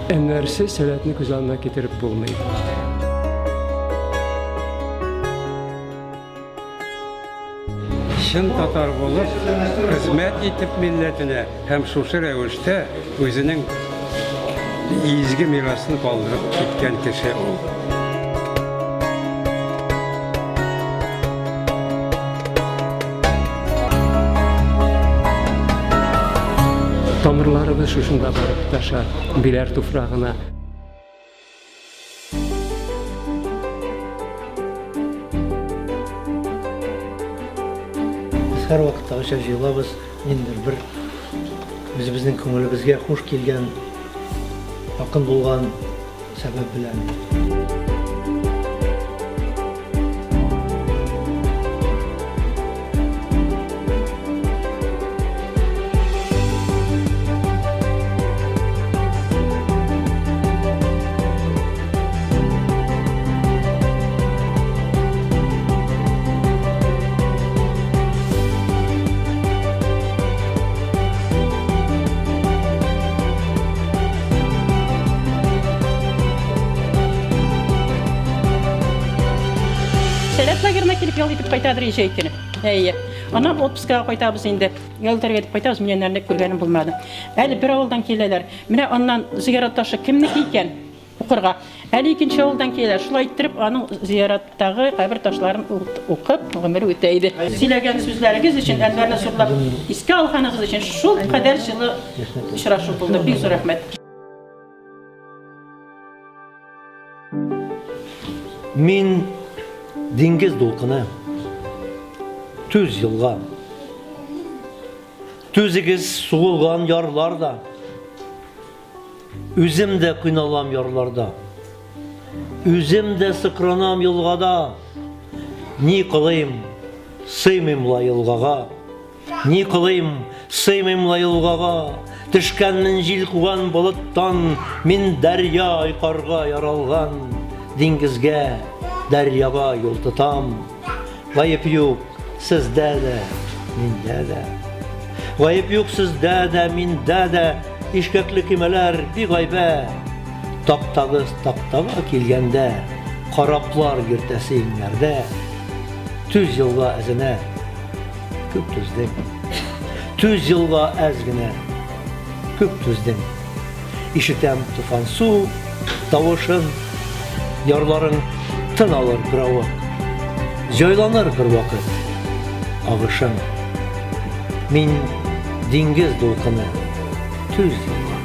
Әнвәрсез Сәләтне күз алдына китереп булмый. Чын татар булып, хезмәт итеп милләтенә һәм шушы рәвештә үзенең изге мирасын калдырып киткән кеше ул. Тамырларыбыз шушында барып тоташа, Биләр туфрагына. Без һәрвакыттагыча җыелабыз, ниндидер бер үзебезнең күңелебезгә хуш килгән, якын булган сәбәп белән. Сәләт лагерына килеп ял итеп кайтадыр җәй көне. Әйе. Аннан отпускага кайтабыз инде. Ял итәргә дип кайтабыз, миннән әле күргәнем булмады. Әле бер авылдан киләләр. Менә аннан зыярат ташы кемнеке икән? Укырга. Әле икенче авылдан киләләр. Шулай иттереп, аның зыяраттагы кабер ташларын укып, гомере үтә иде. Сөйләгән сүзләрегез өчен, Әнвәрне зурлап искә алганыгыз өчен шулкадәр җылы очрашу булды. Бик зур рәхмәт. Мин диңгез дулкыны, түз елга. Түзегез сугылган ярлар да. Үзем дә кыйналам ярларда. Үзем дә сыкранам елгада. Ни кылыйм, сыймыйм ла елгага. Ни кылыйм, сыймыйм ла елгага. Төшкәнмен җил куган болыттан, мин дәрья айкарга яралган. Диңгезгә, дәрьяга юл тотам. Гаеп юк сездә дә, миндә дә. Гаеп юк сездә дә, миндә дә. Ишкәкле көймәләр бигайбә. Тактагыз тактага килгәндә, Караплар йөртәсе иңнәрдә. Түз елга әзенә, күп түздең. Түз елга әз генә, күп түздең. Ишетәм туфан су тавышын, Ярларың тын алыр беравык. Җайланыр бервакыт агышың. Мин диңгез дулкыны, түз елга.